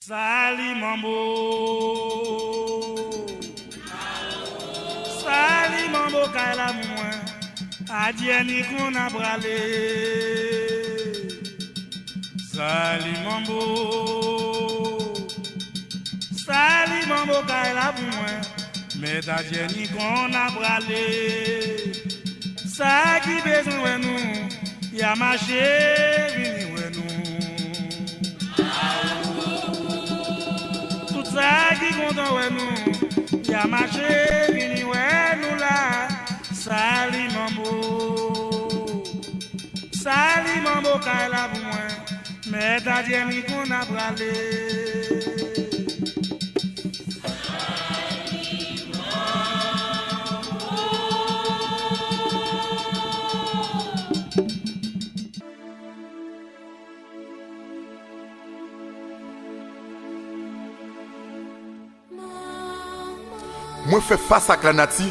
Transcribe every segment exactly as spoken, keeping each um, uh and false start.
Sali manbo. Sali manbo kay la pou mwen. Adyè ni konn a prale. Sali manbo. Sali manbo kay la pou mwen. Mèt Adyè ni konn a prale. Sa ki bezwen wè nou, y a mache vini wè nou. Tout sa ki kontan wè nou, y a mache vini wè nou la. Sali manbo. Sali manbo kay la pou mwen. Mèt Adyè ni konn a prale. Mwen fè fas ak lanati,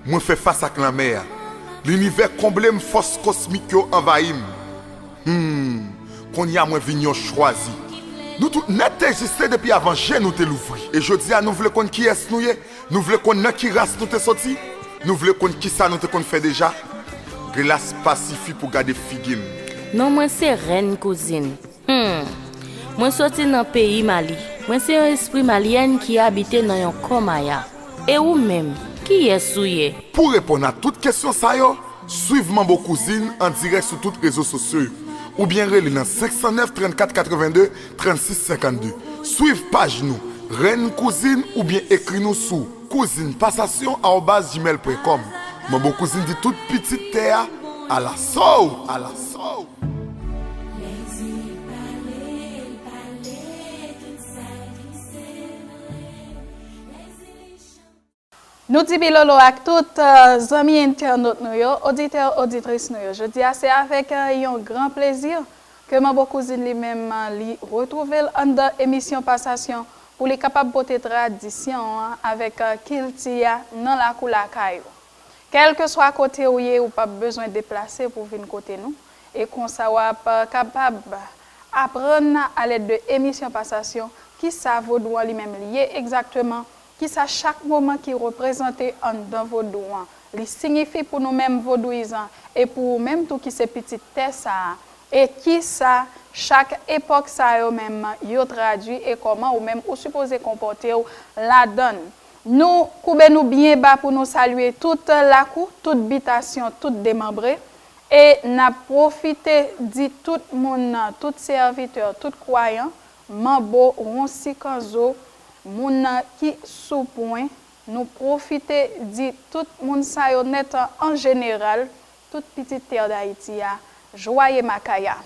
mwen fè fas ak lanmè a. Linivè konble m, fòs kosmik yo anvayi m. Hmm, kounye a mwen vin yon chwazi. Nou tout nèt te egziste depi avan je nou te louvri. E jodi a nou vle konn kiyès nou ye? Nou vle konn nan ki ras nou te soti? Nou vle konn kisa nou te konn fè deja? Glas pa sifi pou gade figi m. Non mwen se Rèn Kouzin. Hmm. Mwen soti nan peyi Mali. Mwen se yon espri malyèn ki abite nan yon kò maya. E ou menm, kiyès ou ye? Pou reponn a tout kesyon sa yo, swiv Manbo Kouzin an dirèk sou tout rezo sosyo yo, oubyen rele nan senk san nèf, trannkat, katrevenndde, trannsis, senkannde. Swiv paj nou, Rèn Kouzin, oubyen ekri nou sou kouzin pasasyon arobaz gmail pwen kòm. Manbo Kouzin di tout pitit tè a, alaso, alaso. Nou di bilolo ak tout, eh, zanmi entènot nou yo, oditè, oditris nou yo. Jodi a se avèk, eh, yon gran plezi ke Manbo Kouzin li menm, eh, li retwouve l anndan emisyon Pasasyon pou li kapab pote tradisyon an avèk, eh, kilti a nan lakou lakay ou. Kèlkeswa kote ou ye, ou p ap bezwen deplase pou vin kote nou. E konsa w ap, eh, kapab aprann alèd de emisyon Pasasyon kisa vodou an li menm li ye egzakteman, kisa chak moman ki reprezante anndan vodou an li siyifi pou nou menm vodouyizan e pou ou menm tou ki se pitit tè sa a, e kisa chak epòk sa yo menm yo tradui e kòman ou menm ou sipoze konpòte w ladan l. Nou koube nou byen ba pou nou salye tout lakou, tout bitasyon, tout demanbre. E n ap pwofite di tout moun nan, tout sèvitè, tout kwayan, manbo, wonsikanzo, moun nan ki sou pwen, nou pwofite di tout moun sa yo nèt an jeneral, tout pitit tè Dayiti a, jwaye makaya.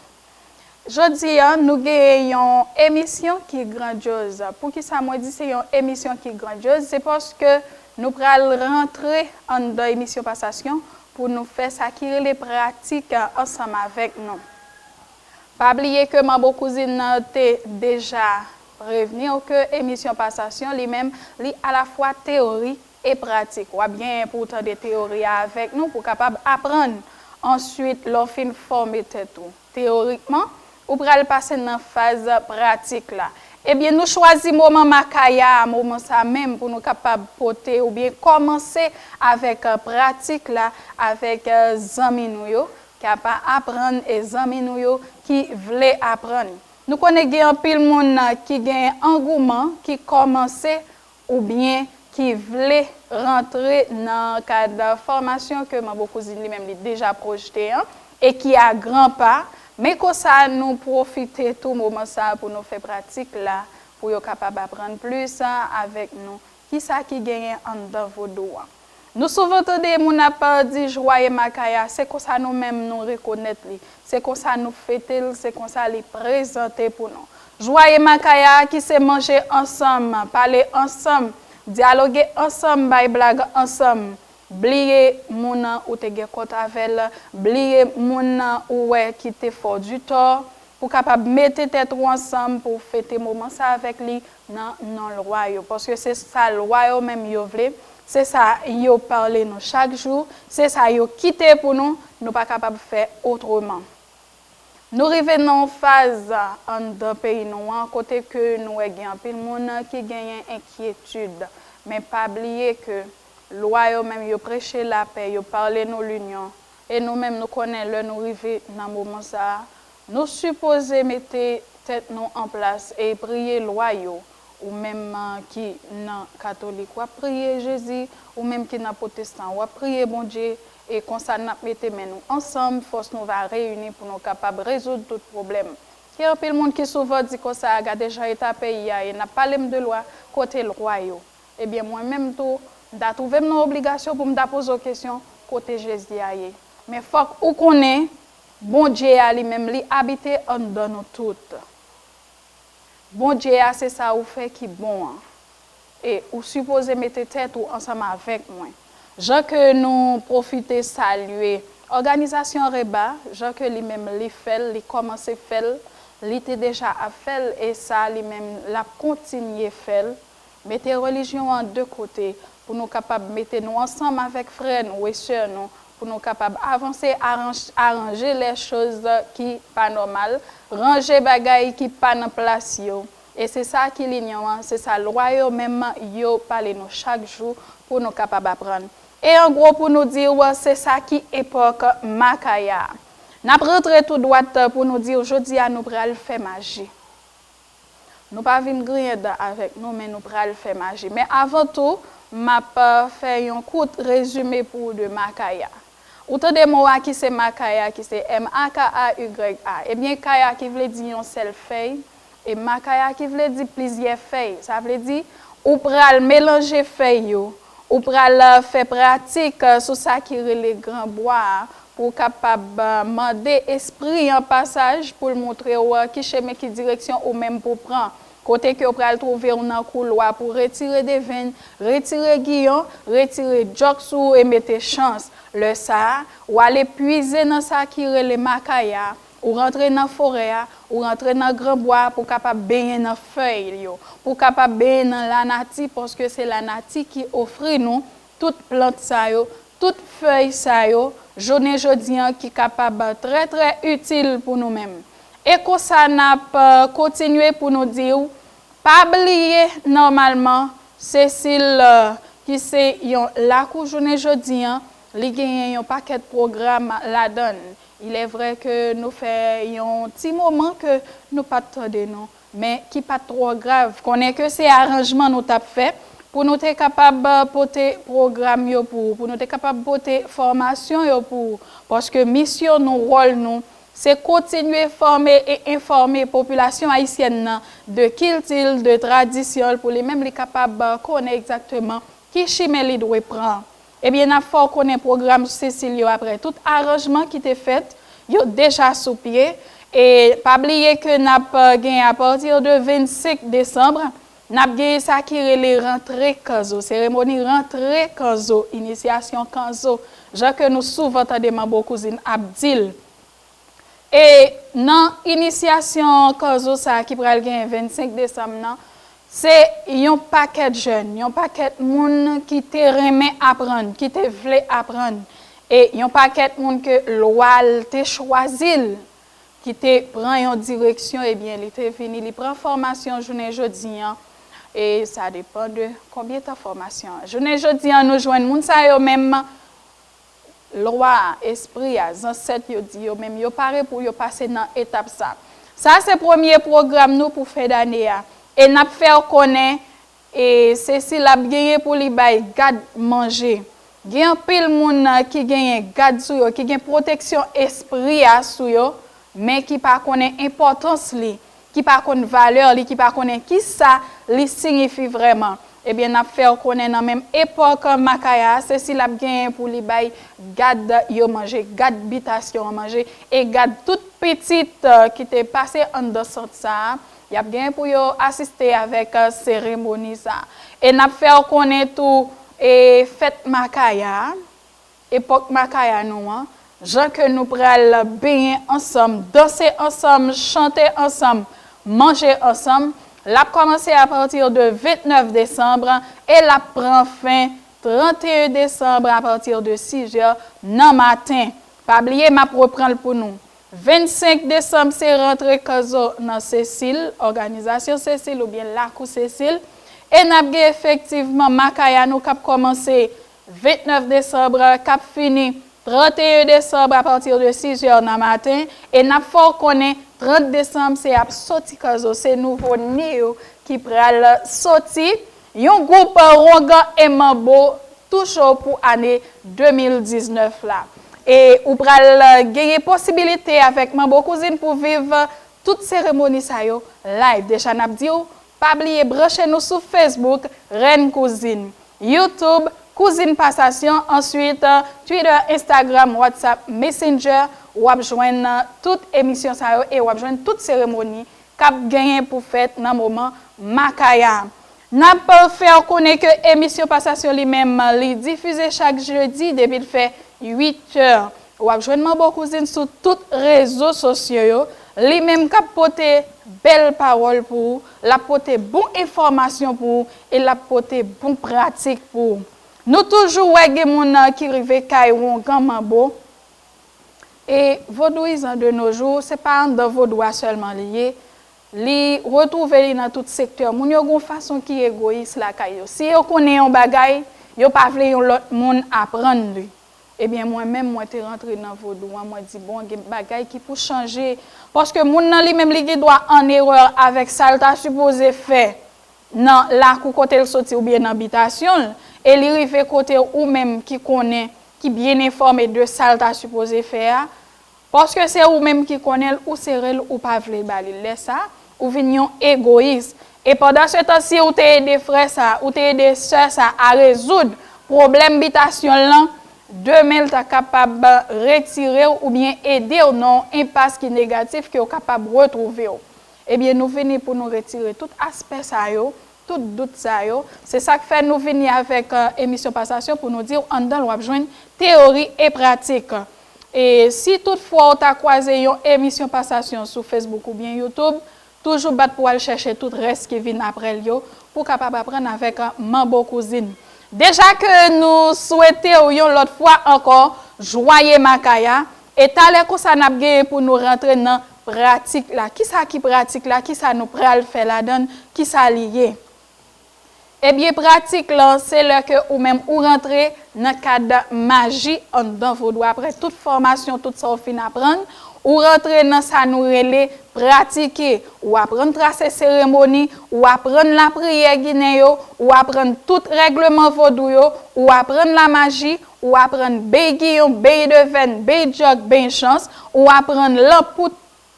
Jodi a, nou genyen yon emisyon ki grandyoz. Poukisa mwen di se yon emisyon ki grandyoz? Se paske nou pral rantre anndan emisyon Pasasyon pou nou fè sa ki rele pratik ansanm avèk nou. Pa bliye ke Manbo Kouzin nan te deja prevni w ke emisyon Pasasyon li menm, li alafwa teyorik e pratik. W ap genyen pou w tande teyori a avèk nou pou w kapab aprann. Answit, lè w fin fòme tèt ou teyorikman, ou pral pase nan faz pratik la. Ebyen, nou chwazi moman makaya a, moman sa menm pou nou kapab pote oubyen kòmanse avèk, eh, pratik la, avèk, eh, zanmi nou yo, k ap aprann e zanmi nou yo ki vle aprann. Nou konnen gen anpil moun, eh, ki gen angouman, ki kòmanse oubyen ki vle rantre nan kad fòmasyon ke Manbo Kouzin li menm li deja pwojte an e ki a gran pa, men konsa nou pwofite tou moman sa a pou nou fè pratik la, pou yo kapab aprann plis avèk nou kisa ki genyen anndan vodou an. Nou souvan tande moun ap di jwaye makaya, se konsa nou menm nou rekonèt li, se konsa nou fete l, se konsa li prezante pou nou. Jwaye makaya ki se manje ansanm, pale ansanm, dyaloge ansanm, bay blag ansanm. Bliye moun nan ou te gen kont avè l, bliye moun nan ou wè ki te fè w di tò, pou kapab mete tèt ou ansanm pou w fete moman sa avèk li nan non lwa yo. Paske se sa lwa yo menm yo vle, se sa yo pale nou chak jou, se sa yo kite pou nou, nou pa kapab fè otreman. Nou rive nan yon faz anndan peyi nou an kote ke nou wè gen anpil moun ki genyen enkyetid. Men pa bliye ke lwa yo menm yo preche lapè, yo pale nou linyon. E nou menm nou konnen lè nou rive nan moman sa a, nou sipoze mete tèt nou an plas e priye lwa yo. Ou menm ki nan katolik, w ap priye Jezi. Ou menm ki nan pwotestan, w ap priye Bondye. E konsa n ap mete men nou ansanm, fòs nou va reyini pou nou kapab rezoud tout pwoblèm. Gen anpil moun ki souvan di konsa, gade jan eta peyi a ye, n ap pale m de lwa, kote lwa yo? Ebyen, mwen menm tou, m ta twouve m nan obligasyon pou m ta poze w kesyon, kote Jezi a ye? Men fòk ou konnen, Bondye a li menm, li abite anndan nou tout. Bondye a, se sa ou fè ki bon an. E ou sipoze mete tèt ou ansanm avèk mwen. Jan ke nou pwofite salye òganizasyon Reba, jan ke li menm li fè l, li kòmanse fè l, li te deja ap fè l, e sa li menm l ap kontinye fè l. Mete relijyon an de kote pou nou kapab mete nou ansanm avèk frè nou e sè nou, pou nou kapab avanse, aranj- aranje lè choz ki pa nòmal, ranje bagay ki pa nan plas yo. E se sa ki linyon an, se sa lwa yo menm yo pale nou chak jou pou nou kapab aprann. E an gwo pou nou di w, se sa ki epòk Makaya. N ap rantre tou dwat pou nou di w, jodi a nou pral fè maji. Nou pa vin griyen dan avèk nou, men nou pral fè maji. Men avan tou, m ap, euh, fè yon kout rezime pou ou de Makaya. Ou tande mo a ki se Makaya, ki se M A K A Y A. Ebyen, Kaya ki vle di yon sèl fèy, e Makaya ki vle di plizyè fèy. Sa vle di, ou pral melanje fèy yo, ou pral, euh, fè pratik, euh, sou sa ki rele granbwa a, pou w kapab, euh, mande espri an pasaj pou l montre w, euh, ki chemen, ki direksyon ou menm pou pran. Kote ke w pral twouve w nan koulwa pou retire devenn, retire giyon, retire djòk sou ou e mete chans. Lè sa a, w ale pwize nan sa ki rele Makaya, ou rantre nan forè a, ou rantre nan granbwa a pou w kapab benyen nan fèy yo, pou w kapab benyen nan lanati, paske se lanati ki ofri nou tout plant sa yo, tout fèy sa yo, jounen jodi an ki kapab trè, trè itil pou nou menm. E konsa n ap, euh, kontinye pou nou di w, pa bliye nòmalman, Sesil, euh, ki se yon lakou jounen jodi an, li genyen yon pakèt pwogram ladan l. Il est vrai ke nou fè yon ti moman ke nou pa t tande nou, men ki pa t twò grav. Konnen ke se aranjman nou t ap fè pou nou te kapab, euh, pote pwogram yo pou ou, pou nou te kapab pote fòmasyon yo pou ou. Paske misyon nou, wòl nou, se kontinye fòme e enfòme popilasyon ayisyèn nan de kilti l, de tradisyon l, pou li menm li kapab, euh, konnen egzakteman ki chimen li dwe pran. Ebyen, n ap fè w konnen pwogram Sesil yo, apre tout aranjman ki te fèt, yo deja sou pye. E pa bliye ke n ap, euh, gen apati de vennsenk desanm, n ap gen sa ki rele rantre kanzo, seremoni rantre kanzo, inisyasyon kanzo, jan ke nou souvan tande manbo kouzin ap di l. E nan inisyasyon kanzo sa a ki pral genyen vennsenk desanm nan, se yon pakèt jèn, yon pakèt moun ki te renmen aprann, ki te vle aprann, e yon pakèt moun ke lwa l te chwazi l, ki te pran yon direksyon, ebyen, li te vini, li pran fòmasyon jounen jodi an, e sa depann de konbyen tan fòmasyon an. Jounen jodi an, nou jwenn moun sa yo menm, lwa a, espri a, zansèt yo di yo menm, yo pare pou yo pase nan etap sa. Sa se premye pwogram nou pou fen dane a. E n ap fè w konnen, e Sesil ap genyen pou li bay gad manje. Gen anpil moun, euh, ki genyen gad sou yo, ki gen pwoteksyon espri a sou yo, men ki pa konnen enpòtans li, ki pa konn valè li, ki pa konnen kisa li siyifi vrèman. Ebyen, n ap fè w konnen nan menm epòk Makaya a, Sesil ap genyen pou li bay gad yo manje, gad bitasyon an manje, e gad tout pitit, euh, ki te pase anndan sant sa a, y ap genyen pou yo asiste avèk, euh, seremoni sa a. E n ap fè w konnen tou, e fèt Makaya a, epòk Makaya nou an, jan ke nou pral benyen ansanm, danse ansanm, chante ansanm, manje ansanm, l ap kòmanse apati de vennèf desanm e l ap pran fen tranteyen desanm apati de sis è nan maten. Pa bliye, m ap reprann l pou nou. Vennsenk desanm se rantre Kanzo nan Sesil, òganizasyon Sesil oubyen Lakou Sesil. E n ap gen efektivman Makaya nou k ap kòmanse vennèf desanm, k ap fini tranteyen desanm apati de sizè nan maten. E n ap fè w konnen trant desanm se ap soti Kanzo, se nouvo ni yo ki pral soti. Yon gwoup wongan e manbo tou cho pou ane de mil diznèf la. E ou pral genyen posibilite avèk Manbo Kouzin pou viv tout seremoni sa yo live. Deja n ap di w, pa bliye branche nou sou Facebook, Rèn Kouzin, YouTube, Kouzin Pasasyon, answit, Twitter, Instagram, WhatsApp, Messenger, w ap jwenn tout emisyon sa yo e w ap jwenn tout seremoni k ap genyen pou fèt nan moman Makaya. N ap fè w konnen ke emisyon Pasasyon li menm, li difize chak jedi depi l fè uit è. W ap jwenn Manbo Kouzin sou tout rezo sosyo yo. Li menm k ap pote bèl pawòl pou ou, l ap pote bon enfòmasyon pou ou e l ap pote bon pratik pou ou. Nou toujou wè gen moun, uh, ki rive kay wongan manbo. E vodouyizan de nos jours, se pa anndan vodou a sèlman li ye. Li retwouve li nan tout sektè. Moun yo gon fason ki egoyis lakay yo. Si yo konnen yon bagay, yo pa vle yon lòt moun aprann li. Ebyen, mwen menm, mwen te rantre nan vodou an, mwen di, bon, gen bagay ki pou chanje. Paske moun nan li menm, li gen dwa an erè avèk sa l ta sipoze fè nan lakou kote l soti oubyen nan bitasyon l, e li rive kote ou menm ki konnen, ki byen enfòme de sa l ta sipoze fè a, paske se ou menm ki konnen l, ou sere l, ou pa vle ba li. Lè sa, ou vin yon egoyis. E pandan se tan, si ou te ede frè sa, ou te ede sè sa a rezoud pwoblèm bitasyon l lan, demen l ta kapab retire w oubyen ede w nan yon enpas ki negatif ke w kapab retwouve w. Ebyen, nou vini pou nou retire tout aspè sa yo, tout dout sa yo. Se sa k fè nou vini avèk, euh, emisyon Pasasyon pou nou di w anndan l w ap jwenn teyori e pratik. E si toutfwa w ta kwaze yon emisyon Pasasyon sou Facebook oubyen YouTube, toujou bat pou w al chèche tout rès ki vin aprè l yo pou w kapab aprann avèk, euh, Manbo Kouzin. Deja ke nou swete w yon lòt fwa ankò, jwaye Makaya, e talè konsa n ap genyen pou nou rantre nan pratik la. Kisa ki pratik la? Kisa nou pral fè ladan l? Kisa li ye? Ebyen, pratik lan, se lè ke ou menm ou rantre nan kad maji anndan vodou. Apre tout fòmasyon, tout sa w fin aprann, ou rantre nan sa nou rele pratike. Ou aprann trase seremoni, ou aprann lapriyè ginen yo, ou aprann tout règleman vodou yo, ou aprann lamaji, ou aprann bey giyon, bey devèn, bey djòk, bey chans, ou aprann lanp pou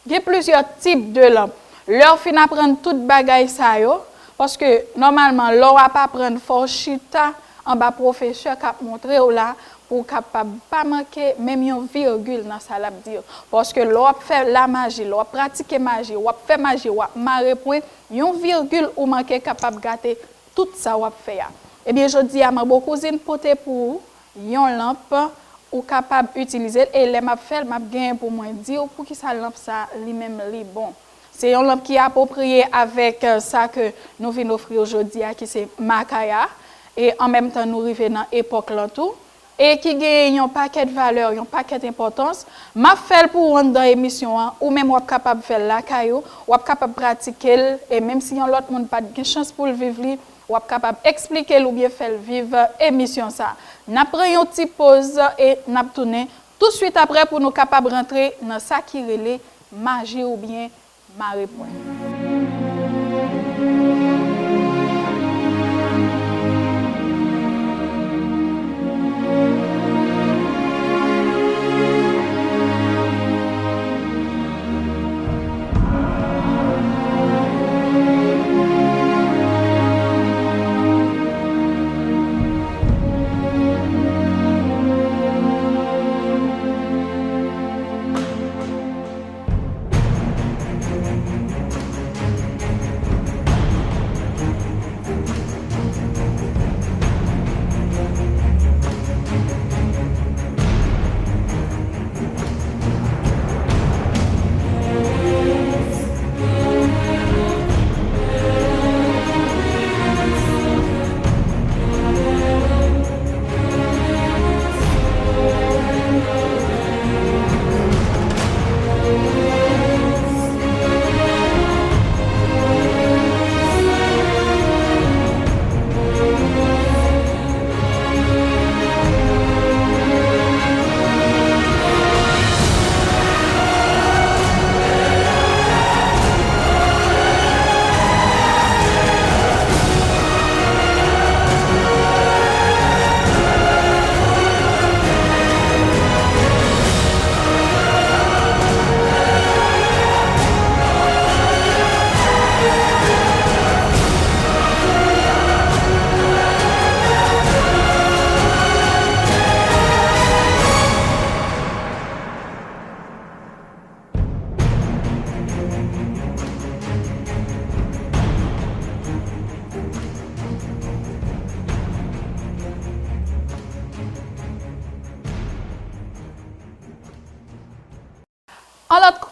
Gen plizyè tip de lanp. Lè w fin aprann tout bagay sa yo, paske nòmalman, lè w ap aprann, fò w chita anba pwofesè k ap montre w la, pou w kapab pa manke menm yon vigil nan sa l ap di yo. Paske lè w ap fè lamaji, lè w ap pratike maji, w ap fè maji, w ap mare pwen, yon vigil ou manke kapab gate tout sa w ap fè a. Ebyen, jodi a, Manbo Kouzin pote pou ou yon lanp ou kapab itilize l, e lè m ap fè l, m ap genyen pou mwen di w poukisa lanp sa li menm li bon. Se yon lanp ki apwopriye avèk, euh, sa ke nou vin ofri w jodi a, ki se Makaya, e an menm tan nou rive nan epòk lan tou, e ki genyen yon pakèt valè, yon pakèt enpòtans. M ap fè l pou ou anndan emisyon an, ou menm w ap kapab fè l lakay ou, w ap kapab pratike l, e menm si yon lòt moun pa t gen chans pou l viv li, w ap kapab eksplike l oubyen fè l viv emisyon sa. N ap pran yon ti poz e n ap tounen touswit apre pou nou kapab rantre nan sa ki rele maji oubyen mare pwen.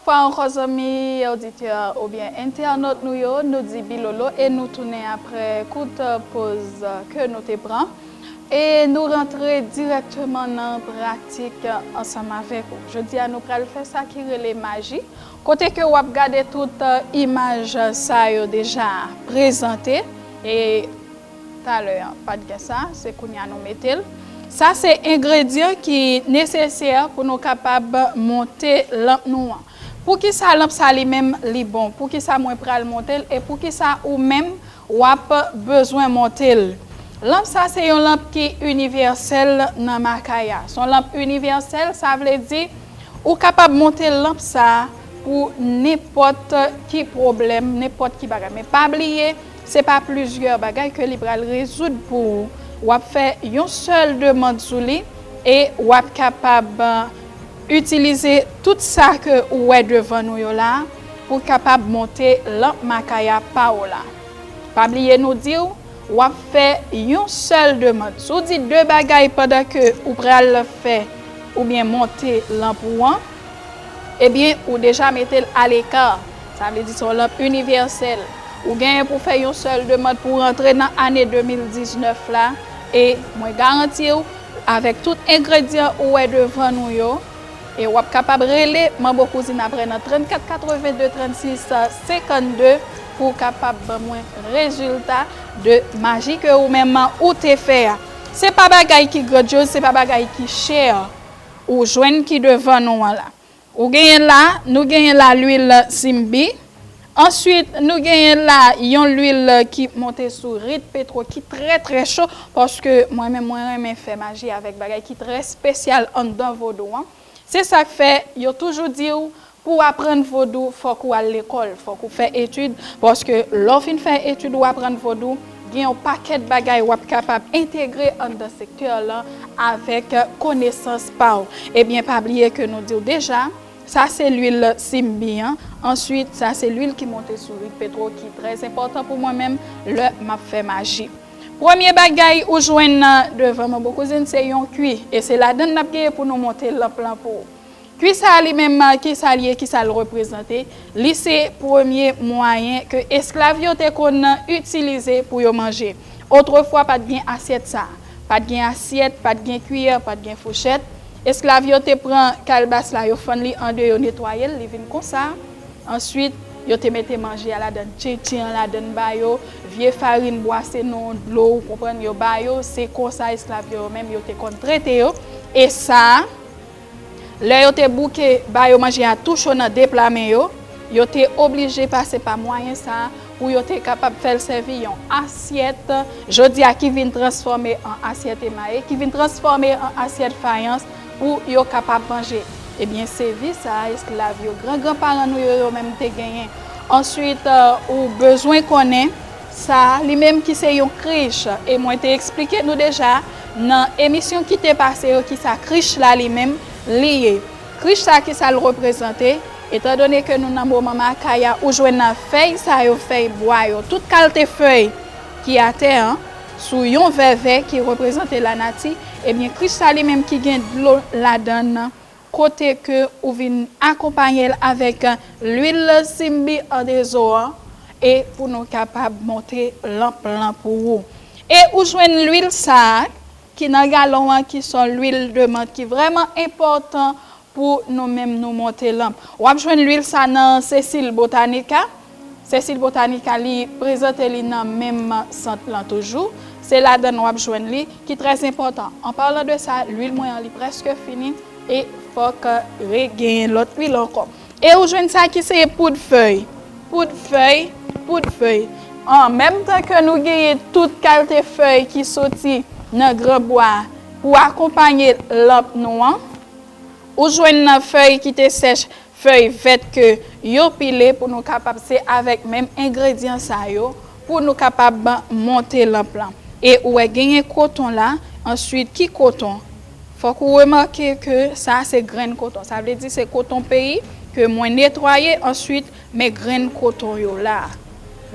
Bonswa ankò zanmi oditè oubyen entènòt nou yo, nou di bilolo e nou tounen apre kout poz ke nou te pran. E nou rantre dirèkteman nan pratik ansanm avèk ou. Jodi a nou pral fè sa ki rele maji, kote ke w ap gade tout imaj sa yo deja prezante. E talè an, pa t gen sa, se kounye a nou mete l. Sa se engredyan ki nesesè pou nou kapab monte lanp nou an. Poukisa lanp sa li menm li bon? Poukisa mwen pral monte l? E poukisa ou menm w ap bezwen monte l? Lanp sa se yon lanp ki inivèsèl nan makaya. Se yon lanp inivèsèl, sa vle di ou kapab monte lanp sa pou nenpòt ki pwoblèm, nenpòt ki bagay. Men pa bliye, se pa plizyè bagay ke li pral rezoud pou ou. W ap fè yon sèl demann sou li e w ap kapab itilize tout sa ke ou wè devan nou yo la pou kapab monte lanp makaya pa w la. Pa bliye nou di w, w ap fè yon sèl demann. Si w di de bagay pandan ke ou pral fè oubyen monte lanp ou an, ebyen, ou deja mete l aleka. Sa vle di se yon lanp inivèsèl. Ou genyen pou fè yon sèl demann pou rantre nan ane de mil diznèf la, e mwen garanti w, avèk tout engredyan ou wè devan nou yo, e w ap kapab rele Manbo Kouzin apre nan trannkat katrevenndde trannsis senkannde pou w kapab ban mwen rezilta de maji ke ou menm ou te fè a. Se pa bagay ki grandyoz, se pa bagay ki chè ou jwenn ki devan nou an la. Ou genyen la, nou genyen la lwil Simbi. Answit, nou genyen la yon lwil ki monte sou Rit Petro ki trè, trè cho, paske mwen menm, mwen renmen fè maji avèk bagay ki trè espesyal anndan vodou an. Se sa k fè yo toujou di w, pou w aprann vodou, fòk ou al lekòl, fòk ou fè etid, paske lè w fin fè etid ou aprann vodou, gen yon pakèt bagay w ap kapab entegre anndan sektè lan avèk konesans pa w. Ebyen, pa bliye ke nou di w deja, sa se lwil Simbi an. Answit, sa se lwil ki monte sou Rit Petro ki trè enpòtan pou mwen menm lè m ap fè maji. Premye bagay ou jwenn nan devan Manbo Kouzin se yon kwi, e se ladan l n ap genyen pou nou monte lanp lan pou ou. Kwi sa a li menm, kisa l ye, kisa l reprezante? Li se premye mwayen ke esklav yo te konn itilize pou yo manje. Otrefwa, pa t gen asyèt sa. Pa t gen asyèt, pa t gen kiyè, pa t gen fouchèt. Esklav yo te pran kalbas la, yo fann li an de, yo netwaye l, li vin konsa. Answit, yo te mete manje a ladan, tchentchen an ladan ba yo, vye farin bwase nan dlo, ou konprann, yo ba yo, se konsa esklav yo, yo menm, yo te konn trete yo. E sa, lè yo te bouke ba yo manje a tou cho nan de pla men yo, yo te oblije pase pa mwayen sa a pou yo te kapab fè l sèvi yon asyèt, jodi a ki vin transfòme an asyèt emaye, ki vin transfòme an asyèt fayans pou yo kapab manje. Ebyen, se vi sa a esklav yo, gran gran paran nou yo, yo menm te genyen. Answit, ou bezwen konnen sa a, li menm ki se yon krich, e mwen te eksplike nou deja nan emisyon ki te pase yo kisa krich la li menm li ye. Krich sa, kisa l reprezante? Etandone ke nou nan moman makaya, ou jwenn nan fèy sa yo, fèy bwa yo, tout kalte fèy ki atè an, sou yon vèvè ki reprezante lanati, ebyen, krich sa li menm ki gen dlo ladan l, kote ke ou vin akonpaye l avèk lwil Simbi an dezo an, e pou nou kapab monte lanp lan pou ou. E ou jwenn lwil sa a ki nan galon an, ki se yon lwil de mant ki vrèman enpòtan pou nou menm nou monte lanp. W ap jwenn lwil sa nan Cecil Botanica. Cecil Botanica, li prezante li nan menm sant lan toujou. Se ladan w ap jwenn li, ki trè enpòtan. An palan de sa, lwil mwen an, li prèske fini e fòk regenyen lòt lwil ankò. E ou jwenn sa ki se poud fèy. Poud fèy, poud fèy. An menm tan ke nou genyen tout kalte fèy ki soti nan granbwa pou akonpaye lanp nou an, ou jwenn nan fèy ki te sèch, fèy vèt ke yo pile pou nou kapab, se avèk menm engredyan sa yo pou nou kapab monte lanp lan. E ou wè genyen koton la, answit ki koton? Fòk ou remake ke sa se grenn koton. Sa vle di se koton peyi ke mwen netwaye, answit men grenn koton yo la.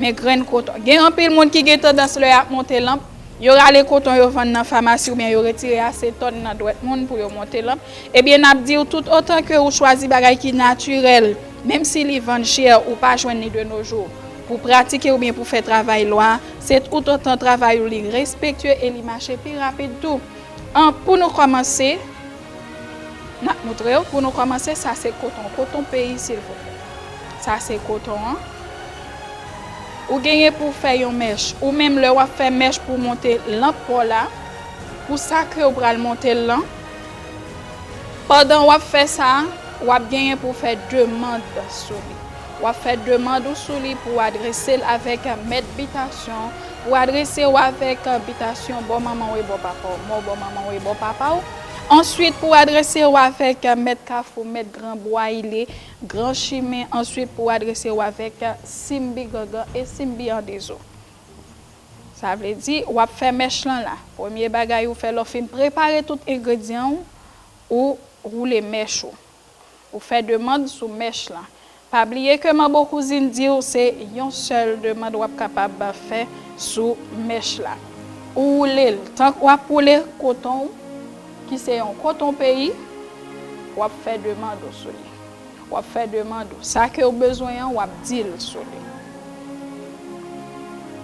Men grenn koton. Gen anpil moun ki gen tandans lè y ap monte lanp, yo rale koton yo vann nan famasi oubyen yo retire asetòn nan dwèt moun pou yo monte lanp. Ebyen, n ap di w tout otan ke ou chwazi bagay ki natirèl, Menm si li vann chè, ou pa jwenn li de nos jours pou pratike oubyen pou fè travay lwa, se toutotan travay ou li respektye e li mache pi rapid tou. An, pou nou kòmanse, n ap moutre w. Pou nou kòmanse, sa se koton. Koton peyi, silvouplè. Sa se koton an. Ou genyen pou w fè yon mèch. Ou menm, lè w ap fè mèch pou w monte lanp pa w la, pou sa ke w pral monte l lan, pandan w ap fè sa, w ap genyen pou w fè demann sou li. W ap fè demann ou sou li pou w adrese l avèk mèt bitasyon, pou w adrese w avèk bitasyon bò manman w e bò papa w, mò bò manman w e bò papa w. Answit, pou w adrese w avèk mèt kafou, mèt gran bwa ile, gran chimen. Answit, pou w adrese w avèk Simbi gangan e Simbi an dezo. Sa vle di, w ap fè mèch lan la. Premye bagay ou fè lè w fin prepare tout engredyan w, ou woule mèch ou. Ou fè demann sou mèch lan. Pa bliye ke Manbo Kouzin di w se yon sèl demann w ap kapab fè sou mèch la. Ou woule l. Tank w ap woule koton w, ki se yon koton peyi, w ap fè demann ou sou li. W ap fè demann ou. Sa ke w bezwen an, w ap di l sou li.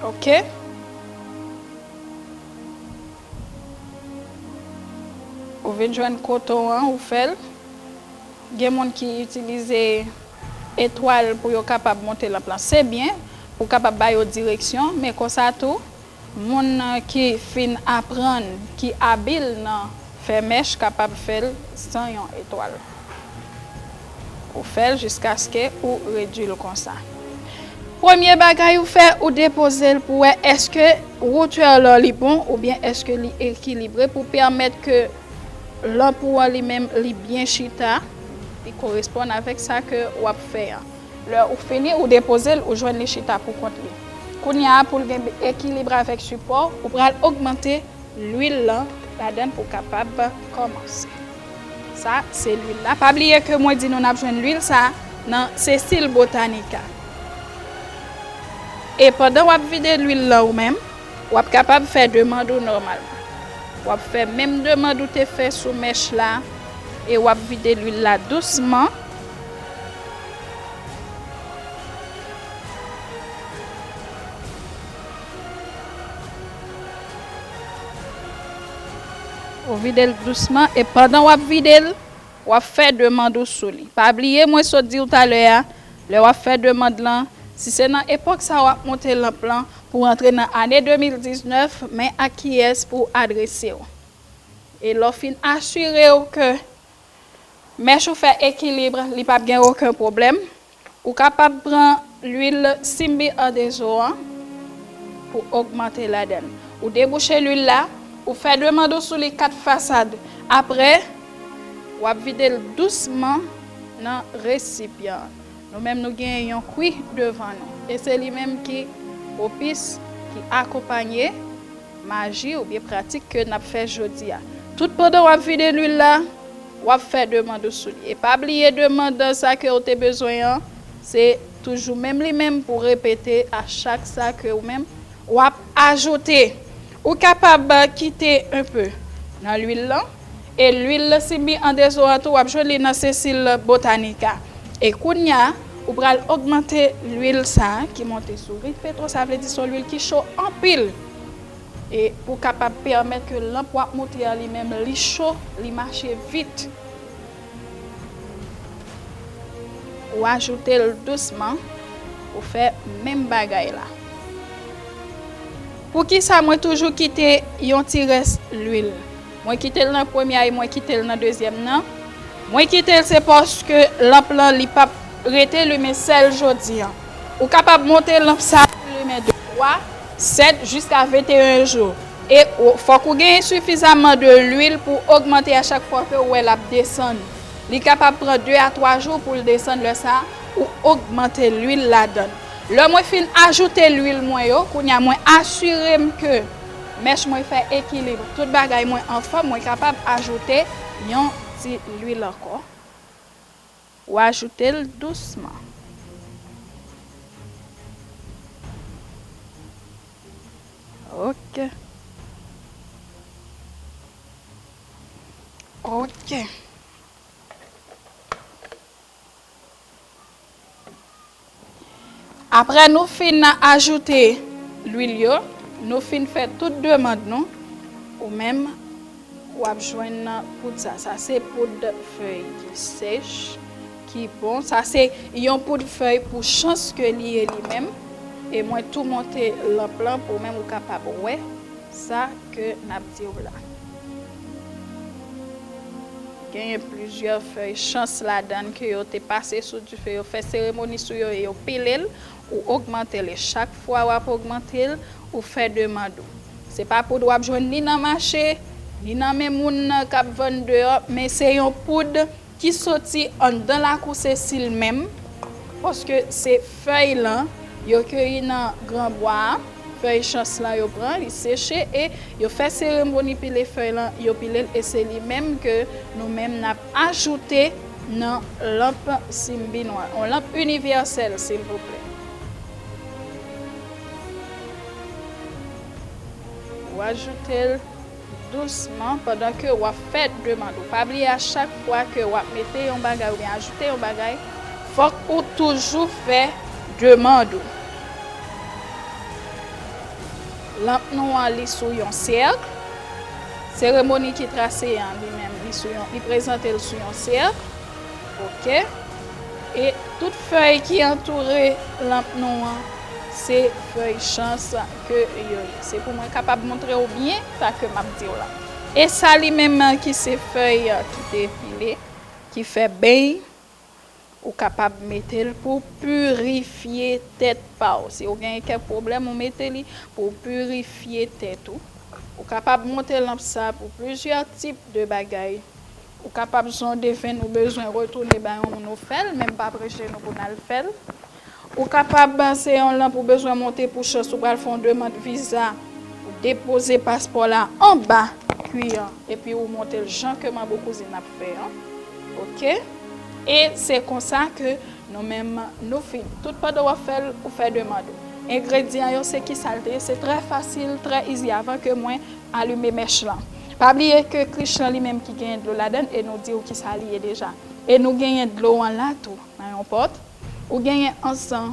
Oke? Ou vin jwenn koton an, ou fè l. Gen moun ki itilize etwal pou yo kapab monte lanp lan. Se byen pou kapab ba yo direksyon, men konsa tou, moun ki fin aprann, ki abil nan fè mèch, kapab fè l san yon etwal. Ou fè l jiskaske ou redui l konsa. Premye bagay ou fè, ou depoze l pou wè èske wotè lan li bon oubyen èske li ekilibre pou pèmèt ke lanp ou an li menm li byen chita, li koresponn avèk sa ke w ap fè an. Lè ou fini, ou depoze l, ou jwenn li chita pou kont li. Kounye a, pou l gen ekilib avèk sipò, ou pral ogmante lwil lan ladan l pou kapab kòmanse. Sa, se lwil la. Pa bliye ke mwen di nou n ap jwenn lwil sa nan Cecil Botanica. E pandan w ap vide lwil lan ou menm, w ap kapab fè demann ou nòmalman. W ap fè menm demann ou te fè sou mèch la e w ap vide lwil la dousman. Ou vide l dousman e pandan w ap vide l, w ap fè demann ou sou li. Pa bliye, mwen sot di w talè a, lè w ap fè demann lan, si se nan epòk sa w ap monte lanp lan pou antre nan ane de mil diznèf, men ak kiyès pou w adrese w. E lè w fin asire w ke mèch ou fè ekilib, li p ap gen okenn pwoblèm, ou kapab pran lwil Simbi an dezo an pou ogmante ladan l. Ou debouche lwil la, ou fè demann ou sou li kat fasad. Apre, w ap vide l dousman nan resipyan an. Nou menm, nou gen yon kwi devan nou. E se li menm ki pwopis, ki akonpanye maji oubyen pratik ke n ap fè jodi a. Tout pandan w ap vide lwil la, w ap fè demann ou sou li. E pa bliye demann sa ke w te bezwen an, se toujou menm li menm pou repete a chak sa ke ou menm w ap ajoute. Ou kapab kite enpe nan lwil lan, e lwil Simbi an dezo an tou, w ap jwenn li nan Cecil Botanica. E kounye a, ou pral ogmante lwil sa a ki monte sou Rit Petro, sa vle di se yon lwil ki cho anpil. E pou kapab pèmèt ke lanp w ap monte an li menm, li cho, li mache vit. Ou ajoute l dousman, ou fè menm bagay la. Poukisa mwen toujou kite yon ti rès lwil? Mwen kite l nan premye a e mwen kite l nan dezyèm nan. Mwen kite l se paske lanp lan li p ap rete limen sèl jodi an. Ou kapab monte lanp sa pou limen de, twa, sèt, jiska venteyen jou. E ou, fòk ou genyen sifizaman de lwil pou ogmante a chak fwa ke ou wè l ap desann. Li kapab pran de a twa jou pou l desann, lè sa a, ou ogmante lwil ladan l. Lè mwen fin ajoute lwil mwen yo, kounye a mwen asire m ke mèch mwen fè ekilib, tout bagay mwen anfòm, mwen kapab ajoute yon ti lwil ankò. Ou ajoute l dousman. Ok. Ok. Apre nou fin ajoute lwil yo, nou fin fè tout demann nou, ou menm, w ap jwenn poud sa. Sa se poud fèy ki sèch, ki bon. Sa se yon poud fèy pou chans ke li ye li menm. E mwen tou monte lanp lan pou menm ou kapab wè sa ke n ap di w la. Genyen plizyè fèy chans ladan l ke yo te pase sou dife, yo fè seremoni sou yo e yo pile l, ou ogmante l. E chak fwa w ap ogmante l, ou fè demann ou. Se pa poud w ap jwenn ni nan mache, ni nan men moun k ap vann deyò, men se yon poud ki soti anndan lakou Sesil menm, paske se fèy lan yo keyi nan granbwa a, fèy chans lan yo pran, li seche, e yo fè seremoni pile fèy lan, yo pile l, e se li menm ke nou menm n ap ajoute nan lanp Simbi nou an, yon lanp inivèsèl, silvouplè. Ou ajoute l dousman pandan ke w ap fè demann ou. Pa bliye, a chak fwa ke w ap mete yon bagay oubyen ajoute yon bagay, fòk ou toujou fè demann ou. Lanp nou an, li sou yon sèk. Seremoni ki trase an, li menm, li sou yon, li prezante l sou yon sèk. Oke. E tout fèy ki antoure lanp nou an, se fèy chans ke yo ye. Se pou mwen kapab montre w byen sa ke m ap di w la. E sa li menm ki se fèy ki te pile, ki fè beny, ou kapab mete l pou pirifye tèt pa w. Si w gen kèk pwoblèm, ou mete li pou pirifye tèt ou. Ou kapab monte lanp sa pou plizyè tip de bagay. Ou kapab se yon devenn ou bezwen retounen bay yon moun ou fè l, men m pa preche nou pou n al fè l. Ou kapab se yon lanp ou bezwen monte pou chans ou pral fè yon demann viza, ou depoze paspò la anba kwi an, epi ou monte l jan ke manbo kouzin ap fè an. Oke? E se konsa ke nou menm nou fin. Tout pandan w ap fè l, ou fè demann ou. Engredyan yo se kisa l te ye, se trè fasil, trè izi. Avan ke mwen alime mèch lan. Pa bliye ke krich lan li menm ki genyen dlo ladan l e nou di w kisa li ye deja. E nou genyen dlo an la tou, nan yon pòt. Ou genyen ansan.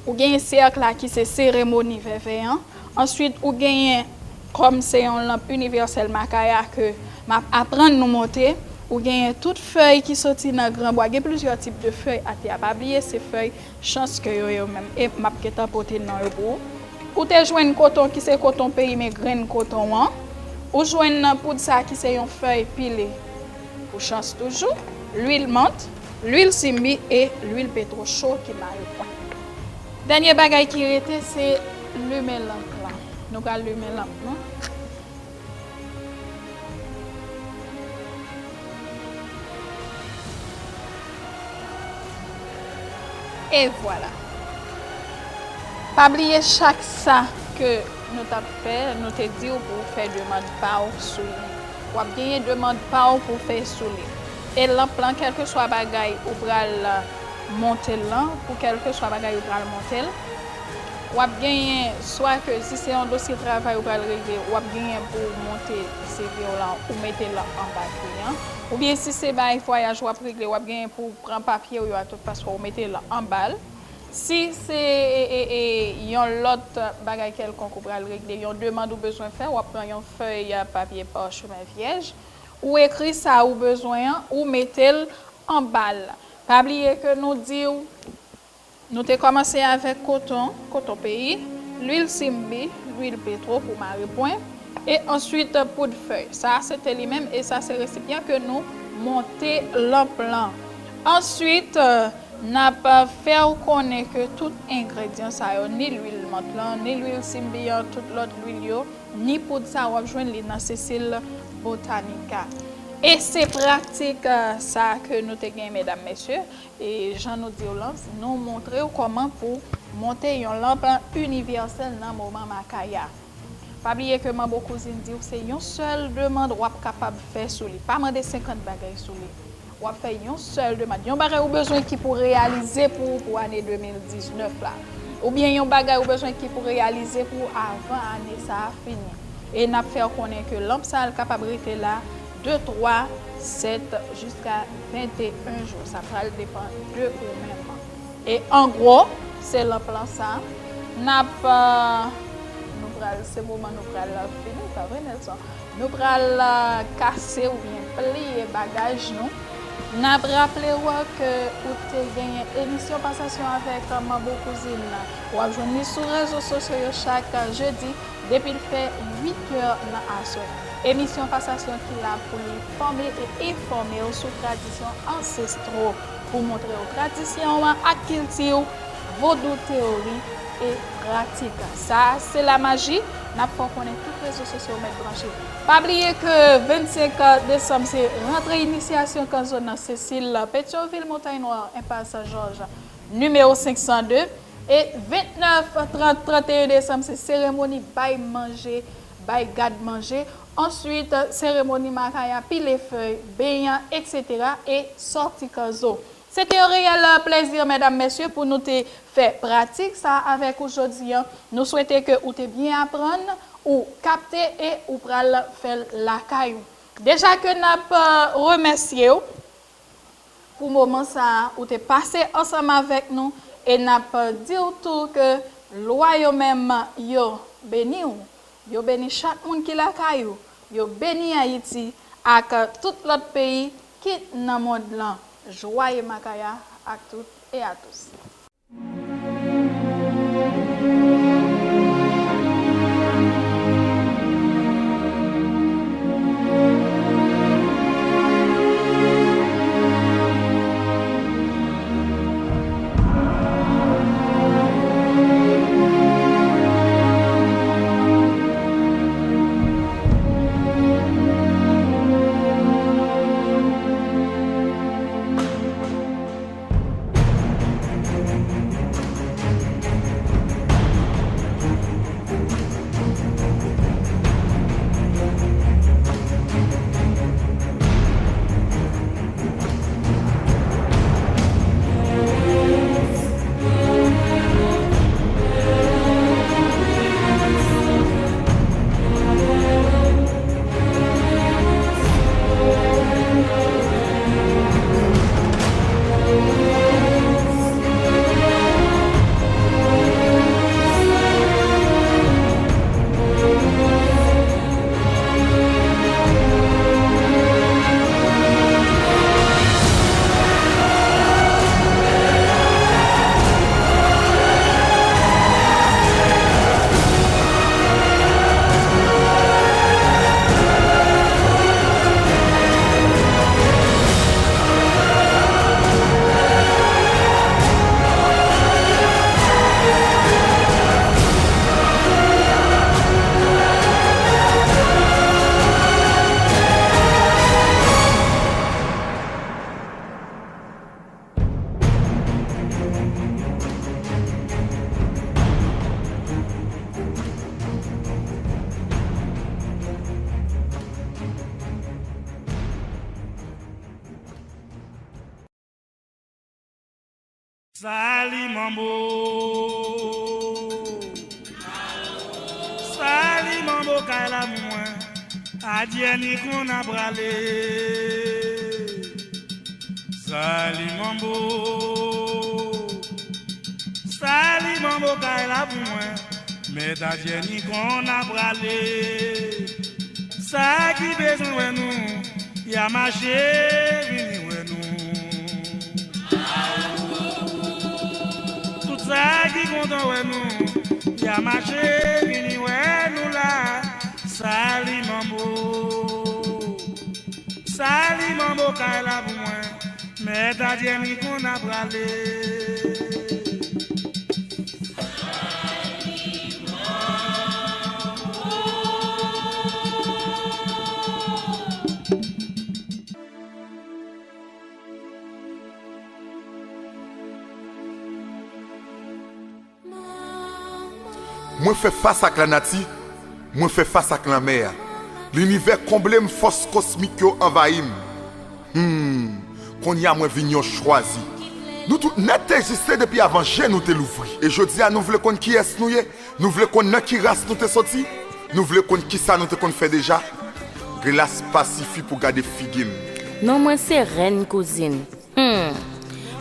Ou genyen sèk la ki se seremoni vèvè an. Answit, ou genyen, kòm se yon lanp inivèsèl Makaya ke m ap aprann nou monte, ou genyen tout fèy ki soti nan granbwa. Gen plizyè tip de fèy atè a. Pa bliye, se fèy chans ke yo ye yo menm. E m ap gentan pote non yo pou ou. Ou te jwenn koton ki se koton peyi m e grenn koton an. Ou jwenn nan poud sa ki se yon fèy pile pou chans toujou. Lwil mant, lwil simbi e lwil petwo cho ki mare pwen. Dènye bagay ki rete se limen lanp lan. Nou pral limen lanp nou. E vwala. Pa bliye chak sa ke nou t ap fè, nou te di w pou w fè demann pa w sou li. W ap genyen demann pa w pou w fè sou li. E lanp lan, kèlkeswa bagay ou pral monte l lan, pou kèlkeswa bagay ou pral monte l, w ap genyen swa ke si se yon dosye travay ou pral regle, w ap genyen pou w monte C V w lan, ou mete l anba kwi an. Oubyen si se bagay vwayaj w ap regle, w ap genyen pou w pran papye w yo a tout paspò, ou mete l anba l. Si se, e, e, e, yon lòt bagay kèlkonk ou pral regle, yon demann ou bezwen fè, w ap pran yon fèy papye pachimen vyèj, ou ekri sa ou bezwen an, ou mete l anba l. Pa bliye ke nou di w, nou te kòmanse avèk koton, koton peyi, lwil simbi, lwil petwo pou mare pwen, e answit poud fèy. Sa a se te li menm, e sa se resipyan ke nou monte lanp lan. Answit, n ap fè w konnen ke tout engredyan sa yo, ni lwil mant lan, ni lwil simbi an, tout lòt lwil yo, ni poud sa, w ap jwenn li nan Cecil Botanica. E se pratik, eh, sa ke nou te gen, medam, mesye. E jan nou di w lan, nou montre w kòman pou monte yon lanp inivèsèl nan moman Makaya. Pa bliye ke manbo kouzin di w se yon sèl demann w ap kapab fè sou li. Pa mande senkant bagay sou li. W ap fè yon sèl demann. Yon bagay ou bezwen ki pou reyalize pou ou pou ane de mil diznèf la. Oubyen yon bagay ou bezwen ki pou reyalize pou ou avan ane sa a fini. E n ap fè w konnen ke lanp sa a l kapab rete la de twa, sèt, jiska venteyen jou. Sa pral depann de ou menm. E an gwo, Se lan plan sa, n ap, euh, nou pral, se moman nou pral fini, pa vre, Nelson? Nou pral, euh, kase oubyen pliye bagaj nou. N ap raple w ke ou te genyen emisyon Pasasyon avèk Manbo Kouzin. W ap jwenn li sou rezo sosyo yo chak jedi depi l fè uit è nan aswè. Emisyon Pasasyon ki la pou l fòme e enfòme w sou tradisyon ansestro, pou montre w tradisyon an ak kilti w, vodou teyori e pratik. Sa a se lamaji. N ap fè w konnen tout rezo sosyo w mèt branche. Pa bliye ke vennsenk desanm se rantre inisyasyon Kanzo nan Sesil, Petyonvil, Montay Nwa, Enpas Jòj, nimewo senk san de. E vennèf, trant, tranteyen desanm se seremoni bay manje, bay gad manje. Answit, seremoni makaya, pile fèy, benyen, etsetera, e sòti Kanzo. Se te yon reyèl plezi, medam, mesye, pou nou te fè pratik sa avèk ou jodi a. Nou swete ke ou te byen aprann, ou kapte e ou pral fè l lakay ou. Deja ke n ap, euh, remèsye w pou moman sa a ou te pase ansanm avèk nou e n ap, euh, di w tou ke lwa yo menm yo beni w. Yo beni chak moun ki lakay ou. Yo beni Ayiti ak tout lòt peyi ki nan mond lan. Jwaye Makaya ak tout e a tous. Sali manbo. Sali manbo kay la pou mwen. Adyè ni konn a prale. Sali manbo. Sali manbo kay la pou mwen. Mèt adyè ni konn a prale. Sa ki bezwen wè nou, y a mache vini wè nou. Tout sa ki kontan wè nou, y a mache vini wè nou la. Sali manbo. Sali manbo kay la pou mwen. Mèt adyè ni konn a prale. Mwen fè fas ak lanati, mwen fè fas ak lanmè a. Linivè konble m, fòs kosmik yo anvayi m. Hmm, kounye a mwen vin yon chwazi. Nou tout nèt te egziste depi avan je nou te louvri. E jodi a nou vle konn kiyès nou ye? Nou vle konn nan ki ras nou te soti? Nou vle konn kisa nou te konn fè deja? Glas pa sifi pou gade figi m. Non mwen se Rèn Kouzin. Hmm.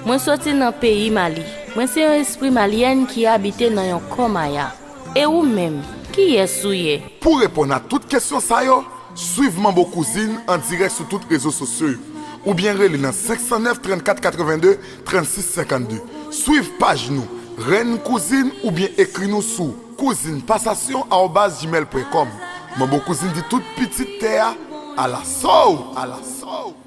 Mwen soti nan peyi Mali. Mwen se yon espri malyèn ki abite nan yon kò maya. E ou menm, kiyès ou ye? Pou reponn a tout kesyon sa yo, swiv Manbo Kouzin an dirèk sou tout rezo sosyo yo, oubyen rele nan senk san nèf, trannkat, katrevenndde, trannsis, senkannde. Swiv paj nou, Rèn Kouzin, oubyen ekri nou sou kouzin pasasyon arobaz gmail pwen kòm. Manbo Kouzin di tout pitit tè a, alaso! Alaso!